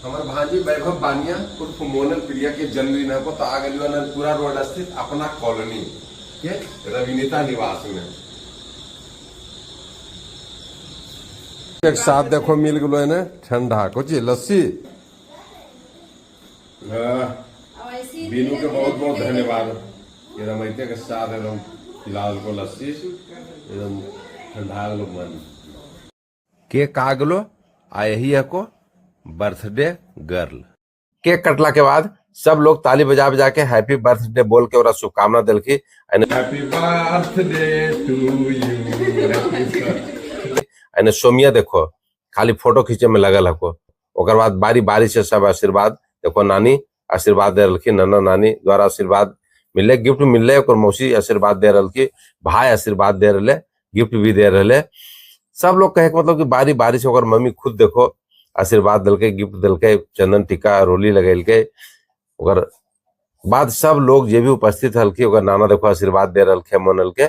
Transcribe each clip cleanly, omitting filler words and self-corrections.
हमार भांजी वैभव बानिया उर्फ मोनल प्रिया के जन्मदिन है को तो आ गई अनंतपुरा रोड स्थित अपना कॉलोनी के रविनीता निवास में। एक साथ देखो मिल गलो है ठंडा कुछ लस्सी। बीनू के बहुत बहुत धन्यवाद, एकदम ऐते के साथ एकदम फिलहाल को लस्सी एकदम ठंडा गलो मन। केक आ गलो आ यही है को बर्थडे गर्ल। केक कटला के बाद सब लोग ताली बजा बजा के हैप्पी बर्थडे बोल के और शुभकामना दिलकी। Happy birthday to you. एने सोमिया देखो खाली फोटो खींचे में लगल हको। ओकर बाद बारी बारी से सब आशीर्वाद देखो, नानी आशीर्वाद दे रही, नाना नानी द्वारा आशीर्वाद मिले, गिफ्ट मिलले, ओकर मौसी आशीर्वाद दे रही, भाई आशीर्वाद दे रहे, गिफ्ट भी दे रहे। सब लोग कहे के मतलब कि बारी बारी से ओकर मम्मी खुद देखो आशीर्वाद दिलके, गिफ्ट दिलके, चंदन टीका रोली लगेलके। ओकर बाद सब लोग जे भी उपस्थित हलके ओकर नाना देखो आशीर्वाद दे रहे मनल के,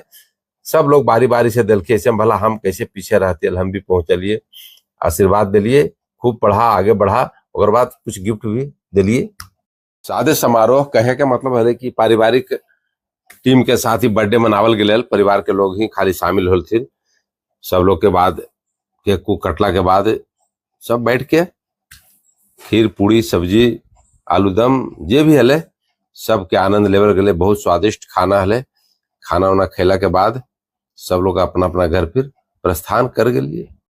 सब लोग बारी बारी से दिलके। ऐसे भला हम कैसे पीछे रहते, हम भी पहुंचलिए, आशीर्वाद दिलिए, खूब पढ़ा आगे बढ़ा, ओकर बाद कुछ गिफ्ट भी दिलिए। सादे समारोह कहे के मतलब है कि पारिवारिक टीम के साथ ही बर्थडे मनावल गेल, परिवार के लोग ही खाली शामिल होलथिन। सब लोग के बाद केक को कटला के बाद सब बैठ के खीर पूरी सब्जी आलू दम जे भी हले सबके आनंद लेवल गेले। बहुत स्वादिष्ट खाना हले। खाना वाना खेला के बाद सब लोग अपना अपना घर फिर प्रस्थान कर गेलिए।